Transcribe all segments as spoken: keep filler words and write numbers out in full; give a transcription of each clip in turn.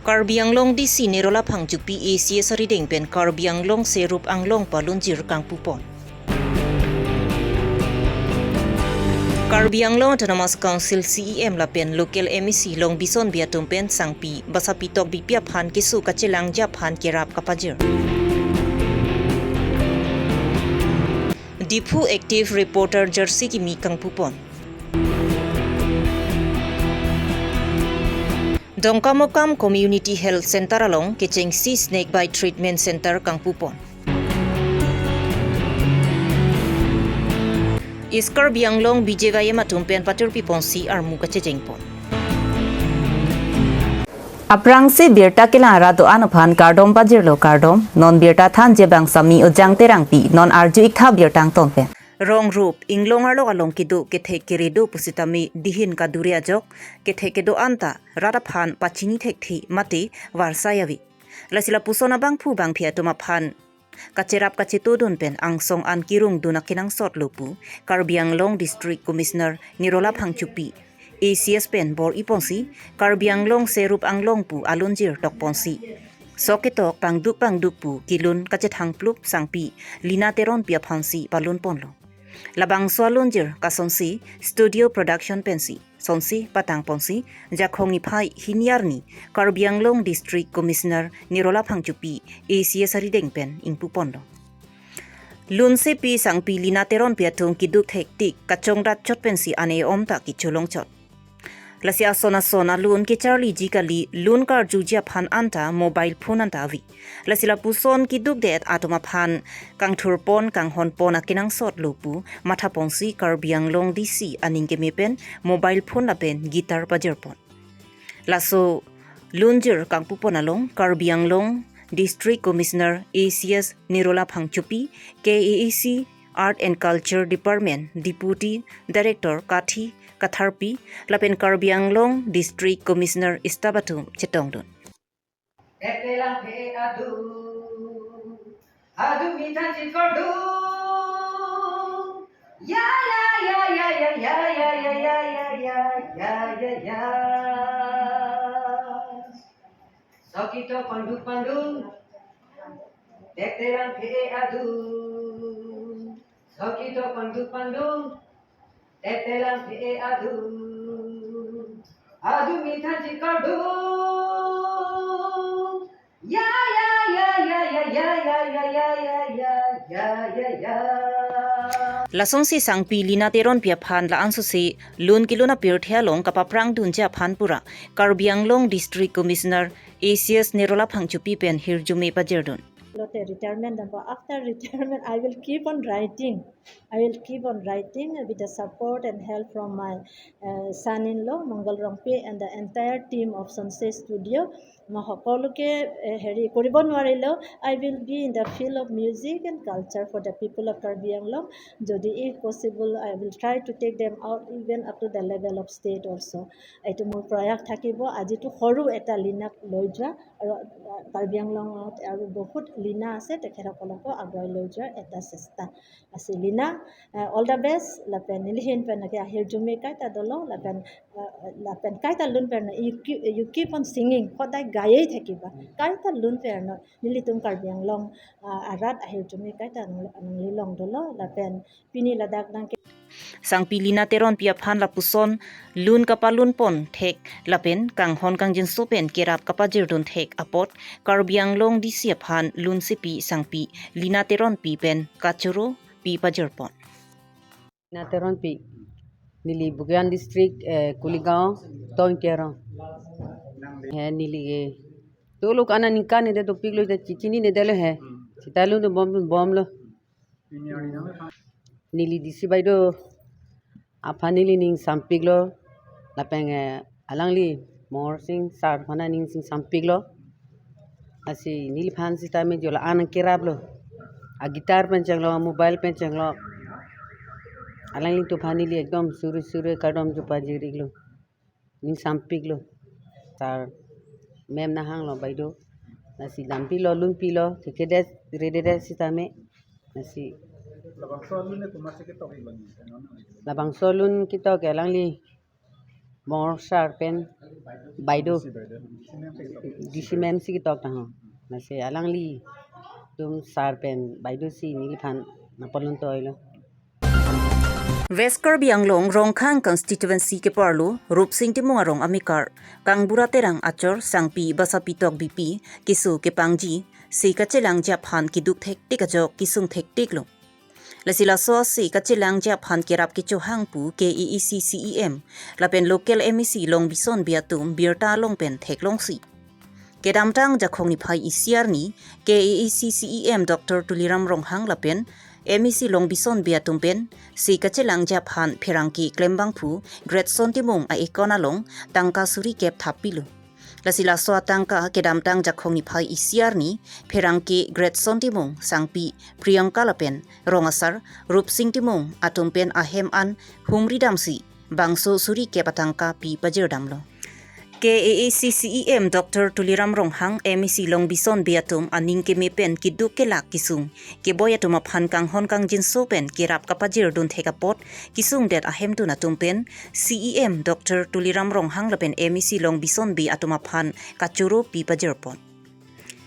Karbi Anglong D C Nirola Phangchopi A C S arideng pen Karbi Anglong Serup Anglong pu alunjir kangpupon. Karbi Anglong Autonomous Council C E M lapen local M A C Longbison Bey atum pen sangpi Basapi Tokbipi aphan keso kachelangji aphan kerap kapajir. Diphu Active Reporter jersey kimi kangpupon. Dongkamukam Community Health Center along kechengsi Snake Bite Treatment Center kangpupon. East Karbi Anglong B J Y M atum pen paturpiponsi armu kachejengpon. Aphrangsi birta kelang arat do-an aphan kardom pajirlo, kardom. Non birta thanji abang Sami Ojang Terangpi, non arju-ik tha birta angton pen. Rong rup, inglong arlo along kedo kethek kere do pusitame dihin kadure ajok, kethek kedo anta rat aphan pachini thekthe mate varsai ave. Lasi lapuson abangphu bangphi atum aphan kacherap kachetodun pen angsong an kerungdun akenangsot lo pu Karbi Anglong District Commissioner Nirola Phangchopi A C S pen bor-iponsi Karbi Anglong Serup Anglong pu alunjir tokponsi sok ketok pangduk pangduk pu kelun kachethangplup sangpi Lina Teronpi aphansi palunponlo. Labangso alunjir kasonsi studio production pensi sonsi patangponsi Jakhong niphai hini arni Karbi Anglong District Commissioner Nirola Phangchopi A C S arideng pen ingpuponlo. Lunsepi sangpi Lina Teronpi atum keduk thektik kachongdat chot pensi ane om ta kecholong chot. Lasi ason ason alun kecharliji kali, lun karjuji aphan anta mobile phone anta ave. Lasi lapuson kedukdet atum aphan kangthurpon kanghonpon akenangsot lo pu mathaponsi Karbi Anglong D C aning keme pen mobile phone lapen guitar pajirpon. Laso lunjir kangpupon along Karbi Anglong District Commissioner A C S Nirola Phangchopi, K A A C Art and Culture Department Deputy Director Kathi Katharpi lapen Karbi Anglong District Commissioner staff atum chetongdun. Tetelang phe adu, adu mithan chit kardu. Ya, ya, ya. Sokito pandu pandu. Tetelang phe adu. Sokito pandu pandu. Tetelang phe adu. Adu mithan chit kardu. Ya, ya, ya. Lasonsi sangpi Lina Teronpi aphan la-an sose lun kelun apirthe along kapaphrangdunji aphan pura Karbi Anglong District Commissioner A C S Nirola Phangchopi pen hirjume pajirdun. Lote retirement dampo. After retirement, I will keep on writing. I will keep on writing with the support and help from my, uh, son-in-law, Mangal Rongpi, and the entire team of Sunset Studio. মই সকলোকে, এ, হেৰি কৰিব নোৱাৰিলেও, I will be in the field of music and culture for the people of Karbi Anglong. যদি if possible, I will try to take them out even up to the level of state also. এইটো মোৰ প্ৰয়াস থাকিব। আজিতো সৰু এটা লিনাক লৈ যোৱা আৰু, আ, কাৰ্বি আংলঙত আৰু বহুত লিনা আছে, তেখেতসকলকো আগুৱাই লৈ যোৱাৰ এটা চেষ্টা আছে। লিনা, আ, all the best, lapen nelihin pen nake ahirjume kaita dolo, lapen, a, lapen kaita lun perno, you keep, you keep on singing, সদায় গায়েই থাকিবা। কাইটা লোন পেৰণ, নিলিতুম কাৰ্বি আংলং, আ, আৰাত আহিল তুমি কাইটা আং-, anglong dolo, lapen pini ladak nang ke- Sangpi Lina Teronpi aphan lapuson lun kapalunpon thek lapen kanghon kangjinso pen kerap kapajirdun thek apot Karbi Anglong D C aphan lunsepi sangpi Lina Teronpi pen kachoro pi pajirpon. Lina Teronpi, neli Bokajan district, eh, Kuligaon, town kerong. He neli, eh, toluk ana ningkan ede topik lo, ede chinine delo he. Sita lo bom, bom lo. Neli D C baideo aphan neli ning sampiklo, lapen, eh, alangli Mohor Sing sir aphan ning sing sampiklo. Lasi neliphan sitame jo la-an keraplo. A guitar pen chenglo, a mobile pen chenglo. Alanglitum aphan neli ekdom suri suri kardom jo pajir-iklo. Ning sampiklo. Sir, ma'am nahanglo baideo. Lasi dampilo, lunpilo, thekthe det, redet det sitame. Lasi. Labangso alun ne komatsi ketok-ik bang? Labangso alun ketok ke alangli Bor sir pen baido, D C ma'am si ketok tang ho. Lasi alanglitum sir pen baido si neliphan nangpalun toilo. West Karbi Anglong Rongkhang constituency keparlo Rupsing Timung arong amekar Kangbura Terang achor sangpi Basapi Tokbipi keso kepangji, se kachelang ji aphan keduk thektik ajok kesung thektik lo. Lasi laso ase kachelang ji aphan kerap kechohang pu K A A C C E M lapen local M A C Longbison Bey atum birta along pen theklongsi, kedamtang Jakhong niphai isi arni K A A C C E M Doctor Tuliram Ronghang lapen M A C Longbison Bey atum pen se kachelang ji aphan pherangke klembangphu Gretson Timung a-account along tangka suri kep thap pilo. Lasi laso atangka kedamtang Jakhong niphai isi arni pherangke Gretson Timung, sangpi Priyanka lapen rong asar Rupsing Timung atum pen ahem an humri damsi bangso suri kep atangka pi pajir damlo. K A A C C E M Doctor Tuliram Ronghang, M A C Longbison Bey atum aning keme pen keduk kelak kesung keboi atum aphan kanghon kangjinso pen kerap kapajir dun thek apot kesung det ahemtun atum pen C E M Doctor Tuliram Ronghang lapen M A C Longbison Bey atum aphan kachoro pi pajir pon.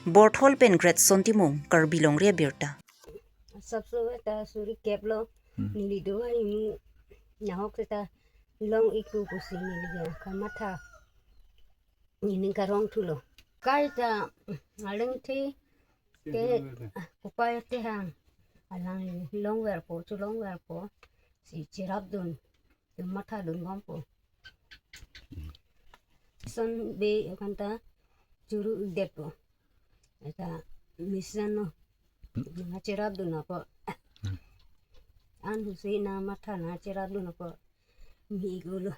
Borthol pen Gretson Timung, Karbi Longri Abirta. Asapso ta suri kep lo, Hmm. neli do ai mu nahok ta long iku pusi neli ya kamatha. Neli karong thulo. Kai ta aleng the ke kupai te hang. Alang longverpo, cholongverpo. Si cherap dun. Matha dun bompo. Son Bey aphanta churu det po. Eta mission no. Nangcherap dun apo. An husi nangmatha nangcherap dun apo. Mi gulo.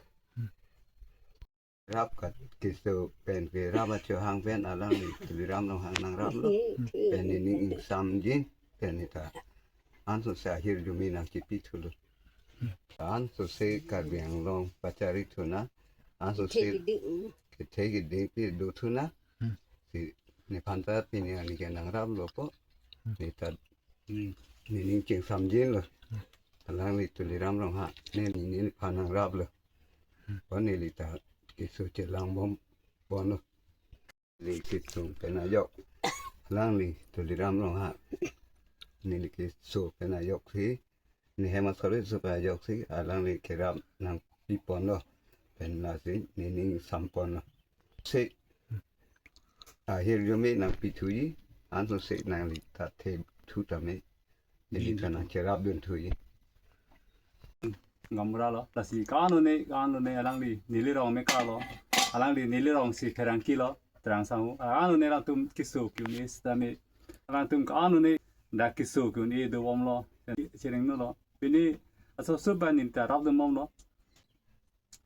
Rap kat keso pen kerap achohang pen alangli Tuliram Ronghang nangraplo. Pen nening ingsamjin pen neta. Ansose ahirjume nangchipi thulo. Ansose Karbi Anglong pachari thunang. Ansose Kethe kiding. Kethe kiding pi do thunang. Hmm. Si nephanta pini arni ke nangraplo po. Hmm. Neta, hmm, nening chingsamjinlo. Hmm. Alangli Tuliram Ronghang ne ne nephan nangraplo. Hmm. Po neli ta keso chelang bom ponlo. Neli kesung pen ajok. Alangli Tuliram Ronghang. Neli keso pen ajok si. Ne hem asore so pen ajok si. Alangli kerap nangpi ponlo. Pen lasi nening sam ponlo. Si. Ahirjume nangpi thuji. Ansose nangli ta the thu tame. Neli ta nangcherap dun thuji. Gaonbura lo, lasi kanone, kanone alangli neli rong mekar lo, alangli neli rong si pherangke lo, Terang Sangho, kanone alangtum keso ke-un-e sitame, alangtum kanone dak keso ke-un-e dobomlo, chereng no lo, pini asapso ba neli ta rap dun bomlo,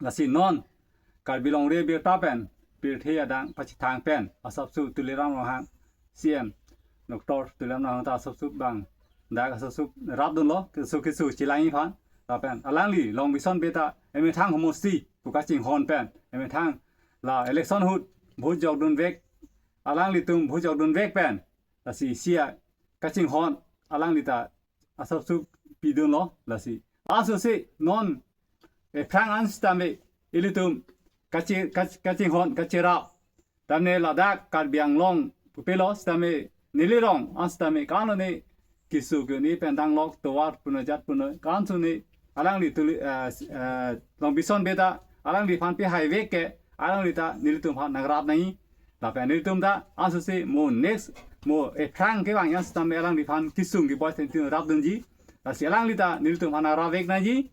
lasi non, Karbi Longri Abirta pen, pirthe adang pachethang pen, asapso Tuliram Ronghang, C M, Doctor Tuliram Ronghang ta asapso bang, dak asapso rap dunlo, keso keso chelangji aphan, lapen alangli Longbison Bey ta, emethang homosti, pu kachinghon pen, emethang la election ahut, vote jok dunvek, alanglitum vote jok dunvek pen, lasi sia kachinghon, alangli ta asapso pidunlo, lasi. Ansose non, eh, aphrang an sitame, ilitum, kachi, kach-, kachinghon, kacherap. Tame ladak Karbi Anglong pupelo sitame, neli rong, an sitame, kanone, keso ke-un-e pen danglok, tovar punoi jat punoi, kansone, alangli Tuli, eh, eh, Longbison Bey ta, alangliphan pehai vek ke, alangli ta, nelitum aphan nangrap nangji, lapen nelitum ta, ansose mo next, mo aphrang kevang an sitame alangliphan kesung keboi sitame rap dunji. Lasi alangli ta nelitum aphan nangrap vek nangji.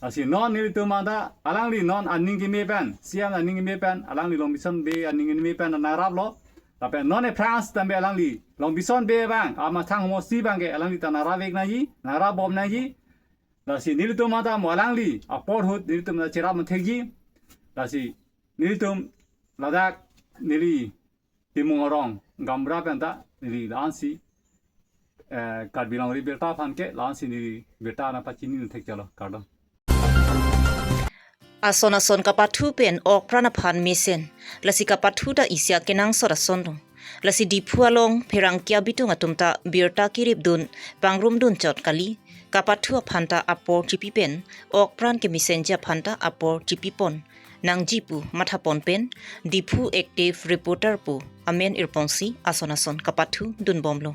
Lasi non nelitum anta alangli non aning keme pen, C M aning keme pen, alangli Longbison Bey aning keme pen nangraplo. Lapen non aphrang sitame alangli Longbison Bey abang, amethang homosti abang ke alangli ta nangrap vek nangji, nangrap bom nangji. Lasi nelitum anta mo alangli apor ahut nelitum ta cherap methekji. Lasi nelitum ladak neli Timung arong, Gaonbura pen ta, neli la-ansi, eh, Karbi Longri Abirta aphan ke, la-ansi neli birta nangpachini thekchelo, kardom. Ason ason kapathu pen okpran aphan mesen, lasi kapathu ta isi akenangsot ason lo. Lasi Diphu along pherangke abitung atum ta birta kirip dun, pangrum dun chot kali, kapathu aphanta apor chipi pen, okpran kemesenji aphanta apor chipipon nangji pu mathapon pen, Diphu Active Reporter pu amen irponsi ason ason kapathu dunbomlo.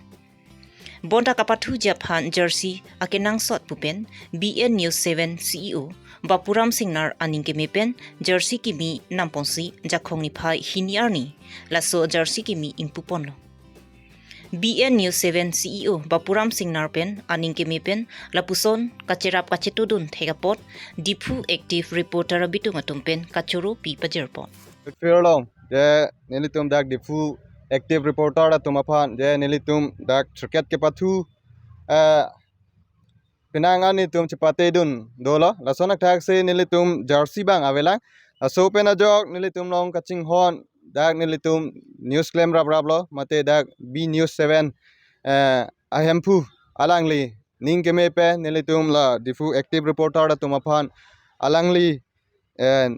Bonta kapathuji aphan jersey akenangsot pu pen B N News seven C E O Bapuram Singnar aning keme pen jersey kimi namponsi Jakhong niphai hini arni laso jersey kimi ingpuponlo. B N News seven C E O Bapuram Singnar pen aning keme pen lapuson kacherap kachetodun thek apot Diphu Active Reporter abitung atum pen kachoro pi pajirpon. First along je nelitum dak Diphu Active Reporter atum aphan je nelitum dak cricket kepathu, eh, penang an nelitum chepatedun dolo. Lason athak si nelitum jersey abang avelang. Laso pen ajok nelitum along kachinghon dak nelitum news klem rapraplo, mate dak B News seven, eh, ahemphu alangli ning keme pen nelitum la Diphu Active Reporter atum aphan alangli, eh,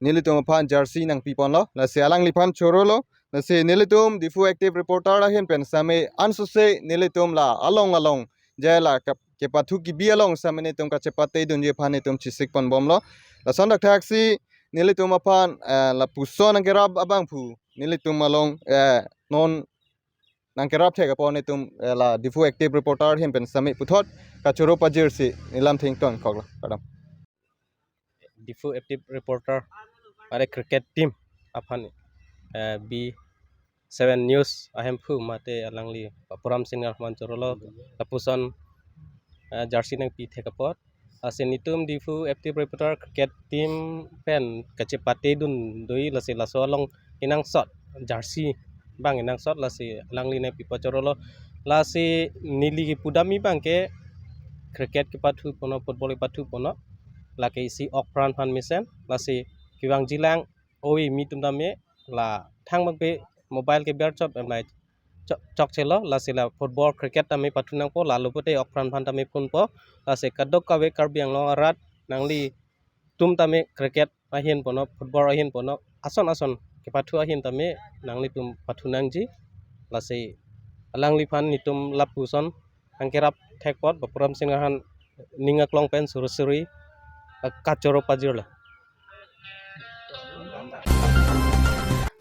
nelitum aphan jersey nangpiponlo. Lasi alangliphan chorolo. Lasi nelitum Diphu Active Reporter ahin pen sitame ansose nelitum la along along je la kap-, kepathu kebi along sitame nelitum kachepatedunji aphan nelitum chesikponbomlo. Lason athak si nelitum aphan, eh, lapuson nangkerap abangphu nelitum along, eh, non nangkerap thek apot nelitum, eh, la Diphu Active Reporter ahin pen sitame puthot kachoro pajirsi nelam thengton koklo. Kardom. Diphu Active Reporter, mate cricket team aphan, eh, B seven News ahemphu mate alangli Bapuram Singnar aman chorolo lapuson, eh, jersey nangpi thek apot. Lasi nelitum Diphu Active Reporter cricket team pen kachepatedun do-i, lasi laso along kenangsot jersey abang kenangsot, lasi alangli nangpi pachorolo. Lasi neli kipudamji abangke cricket kepathuponlo, football kepathuponlo, lake isi okpran aphan mesen. Lasi kevangjilang oi mitum tame la thang abangke mobile keber chot emlai chok, chokchelo, lasi la football cricket tame pathu nangpo, lalo pote okpran aphan tame phunpo. Lasi kadokave Karbi Anglong arat nanglitum tame cricket ahinponlo, football ahinponlo, ason ason kepathu ahin tame nanglitum pathu nangji. Lasi alangliphan nelitum lapuson nangkerap thek apot Bapuram Singnar ahin ning aklong pen suri suri, eh, kachoro pajirlo.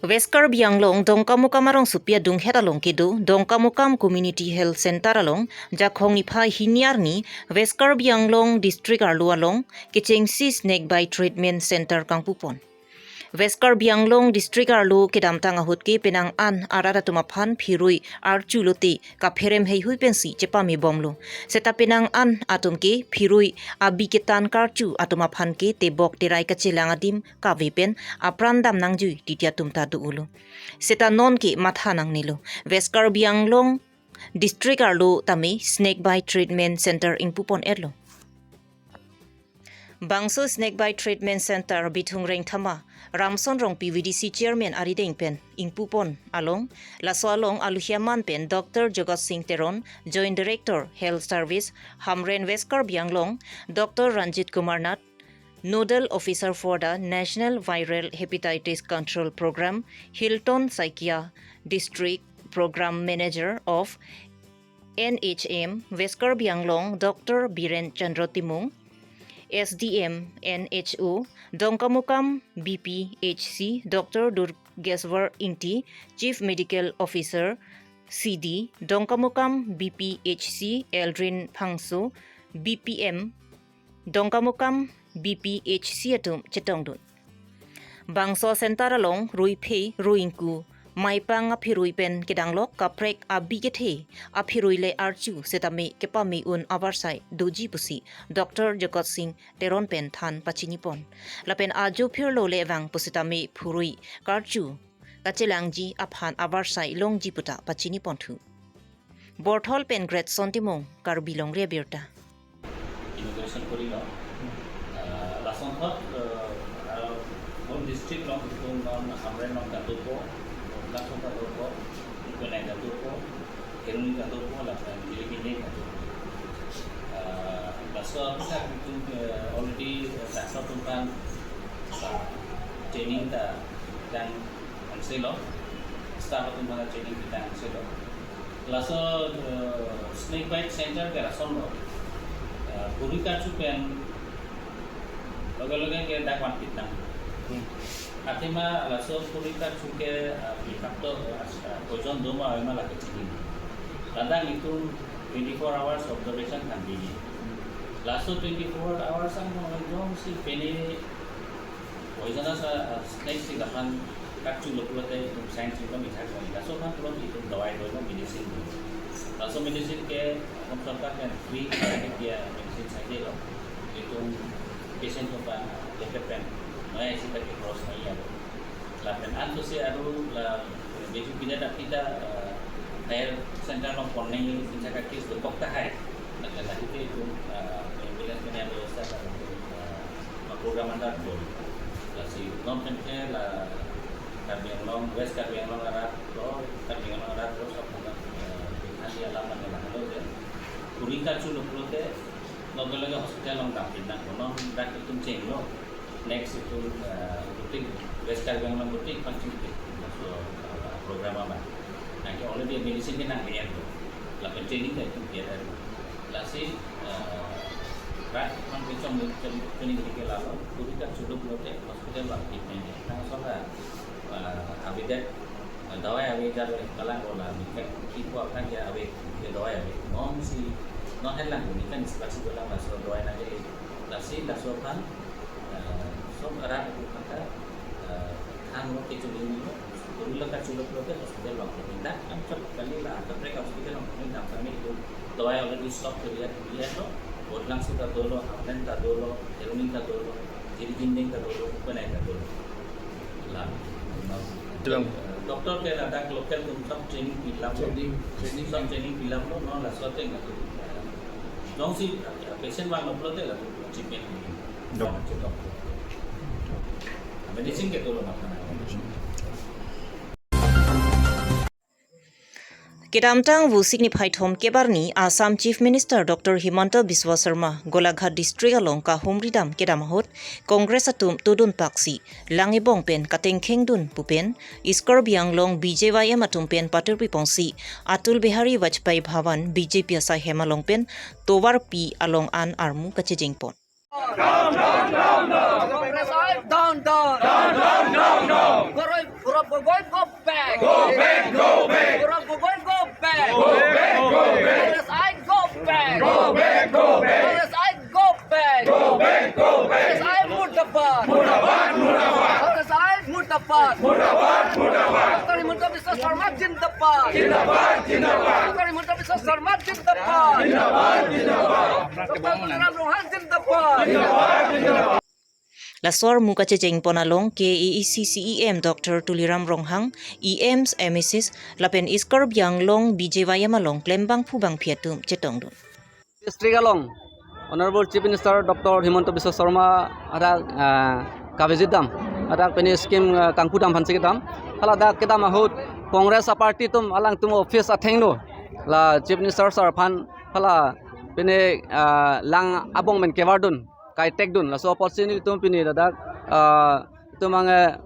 West Karbi Anglong Dongkamukam arongsopi adunghet along kedo Dongkamukam Community Health Center along Jakhong niphai hini arni West Karbi Anglong District arlo along kechengsi snake bite treatment center kangpupon. West Karbi Anglong District arlo kedamtang ahut ke penang an arat atum aphan phirui archu lote kapherem heihui pensi chepamebomlo. Seta penang an atum ke phirui abi ketan karchu atum aphan ke tebok terai kachelang adim kave pen apran dam nangjui titi atum ta do-olo. Seta non ke matha nangnelo. West Karbi Anglong District arlo tame snake bite treatment center ingpupon-etlo. Bangso snake bite treatment center Bithung Rengthama, Ramson Rongpi V D C chairman arideng pen ingpupon along, laso along aluhi aman pen Doctor Jagat Singh Teron, Joint Director Health Service, Hamren West Karbi Anglong, Doctor Ranjit Kumar Nath, Nodal Officer for the National Viral Hepatitis Control Program, Hilton Saikia, District Program Manager of N H M West Karbi Anglong, Doctor Biren Chandra Timung, S D M N H O Dongkamukam B P H C, Doctor Durgeswar Ingti, Chief Medical Officer C D Dongkamukam B P H C, Eldrin Phangso, B P M Dongkamukam B P H C atum chetongdun. Bangso center along ruiphe, ruingku, maipang aphirui pen kedanglok kaprek abi kethe aphirui le archu setame kepame un avarsai doji pusi Doctor Jagat Singh Teron pen than pachinipon. Lapen ajo phirlo le vang pusitame phurui karchu kachelangji aphan avarsai longji puta pachiniponthu. Borthol pen Greatson Timung, Karbi Longri Abirta. Inauguration kori lo. Ah, lason thot, ah, ah, mon district along itum non Hamren along katupo, lason katupo, ipenai katupo, Keruni katupo, lapen Giligini katupo. Ah, laso aputhak itum, ah, already, ah, laso atum aphan, ah, training ta dang angselo, staff atum aphan training ta dang angselo. Laso, eh, snake bite center ke lasonlo. Khuri karchu pen loge loge ke dak vanpit nang. Hmm. Athema laso khuri karchu ke, ah, pi kap to, ah, poison do ma, ma lake chini. Ladak itum twenty-four hours observation kan dini. Laso twenty-four hours ang mo jongsi pene poisonous, ah, snake si lahan karchu lo pulote itum science itum ithak lo. Laso aphan pulo itum dawai do, medicine do. Laso medicine ke Assam sorkar pen free dia medicine saja lo. Itum patient atum pen lepet pen maya isi ta ke cross nahi alo. Lapen anto si aru la biju pida ta pida, eh, higher center along pon nangji, insa ka case dokok tahai. Lapen lahei ke itum, eh, ambulance pen alo sa ka, eh, program anta do. Lasi non pen ke la Karbi Anglong, West Karbi Anglong arat lo, Karbi Anglong arat lo, sob anta, eh, hali alam anta lahelo je. Khuri karchu lo pulote loge loge hospital along dam pin nang, non dak itum chenglo. Next itum, eh, itum West Karbi Anglong itum pangching ke. So, eh, program amat. Nang ke already medicine ke nang lihat lo. Lapen training ta itum lihat lo. Lasi, eh, rat mang ke chom, chom, training ke lalo. Khuri karchu lo pulote hospital along treatment ke. Nang sola, eh, abidet dawai ave jar kalang bola, ningkan kipu akan ya ave, ya dawai ave. Mong si, non helang, ningkan seperti bola, laso dawai nangke, lasi, laso aphan, eh, sob arat aku kata, eh, khang lo kecuali lo, dulu la karchu lo pulote hospital along ke pindah, kan cok kali la, kaprek hospital along ke pindah, kami itu dawai already stop ke lihat, lihat lo, Bodlang sudah dolo, Hamlen ta dolo, Heroin ta dolo, Jiriginding ta dolo, Upenai ta dolo. La. Tulang. Doctor ke ladak local atum sob training pilam lo. Training, training. Sob training pilam lo, non laso ateng atum. Jongsi patient vang lo pulote latum treatment. Dok. Doctor. Medicine ke dolo makan. Kedamtang Vosik niphai thomkep arni Assam Chief Minister Doctor Himanta Biswa Sarma Golaghat District along kahumri dam kedam ahut Congress atum todun paksi lang ebong pen katengkheng dun pu pen East Karbi Anglong B J Y M atum pen patur pipongsi Atal Bihari Vajpayee Bhavan B J P asai hem along pen tovar pi along an armu kachejeng pon. Down, down, down, down. Congress I down, down. Down, down, down, down. Gaurav, Gaurav Gogoi, go back. Go back, go back. Gaurav Gogoi, go back. Go back, go back. Congress I go back. Go back, go back. Congress I go back. Go back, go back. Congress I murdabad. Murdabad, murdabad. Congress I murdabad. Murdabad, murdabad. Doctor Himanta Biswa Sarma zindabad. Zindabad, zindabad. Doctor Himanta Biswa Sarma zindabad. Zindabad, zindabad. Doctor Tuliram Ronghang zindabad. Zindabad, zindabad. Laso armu kachejeng pon along K A A C C E M Doctor Tuliram Ronghang, E Ms, M A Cs, lapen East Karbi Anglong B J Y M along klembangphu bangphi atum chetongdun. District along Honorable Chief Minister Doctor Himanta Biswa Sarma adak, ah, kavisit dam, adak pini scheme, ah, kangpu dam aphansi kedam. Hala dak kedam ahut Congress a-party atum alangtum office athengno la Chief Minister sir aphan hala pini, ah, lang abong pen kevardun, kaitekdun. Laso apotsi nelitum pini ladak, ah, itum ange,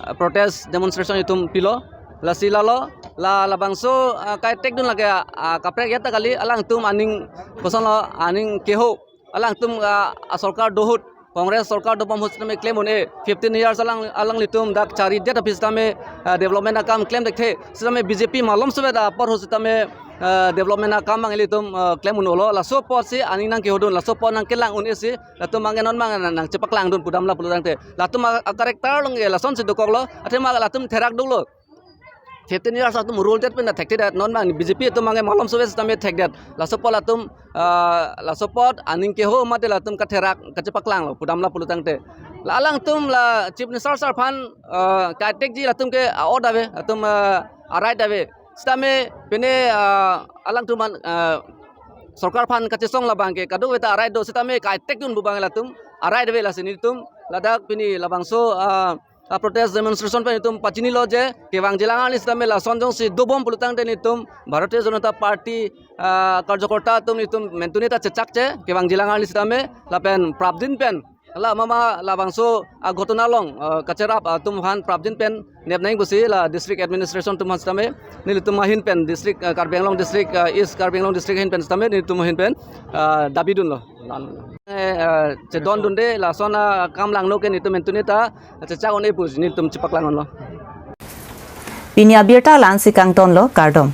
ah, protest demonstration itum pilo. Lasi lalo, la labangso, ah, kaitekdun lake, ah, kaprek ya ta kali, alangtum aning kosonlo, aning keho, alangtum, ah, asorkar do ahut, Congress sorkar dobom ahut sitame claim un-e, fifteen years alang, alanglitum dak charidet aphi sitame, ah, development akam claim thekthe, sitame B J P malom sube ta apor ahut sitame, ah, development akam abang ilitum, ah, claim un-olo. Laso apotsi aning nangkehodun, laso apot nangkelang un-e si, latum abang non abang nang, nangchepaklangdun pudam lapulo tangte. Latum a, a-character along ke lasonsi dokoklo, athema latum therak dolo. Fifteen years atum rule det pen ta thekthedet, non abang B J P atum abang malom sube sitame thekdet. Laso apot latum, ah, laso apot aning keho mate latum katherak kachepaklanglo pudam lapulo tangte. La alangtum la Chief Minister sir aphan, ah, kaitekji latum ke a-ot ave, latum, ah, a-right ave. Sitame pini, ah, alangtum an, ah, sorkar aphan kachesong labang ke kadokave ta a-right do, sitame kaitekdun pu abang latum a-right ave. Lasi nelitum ladak pini labangso, ah, ah, protest demonstration pen itum pachinilo je kevangjilang arni sitame lason jongsi dobom pulo tangte nelitum Bharatiya Janata Party, ah, karjokorta atum nelitum mentuni ta chechakche kevangjilang arni sitame lapen prapdin pen la mama labangso, ah, ghotona along, ah, kacherap, ah, atum aphan prapdin pen nep nang pusi la district administration atum aphan sitame nelitum ahin pen district, ah, Karbi Anglong district, ah, East Karbi Anglong district ahin pen sitame nelitum ahin pen, ah, dabidunlo. Eh, eh, chedondunde lason akam langno ke netum entuni ta chechak un-e pusi netum chepaklang unlo. Pini abirta la-ansi kangtonlo, kardom.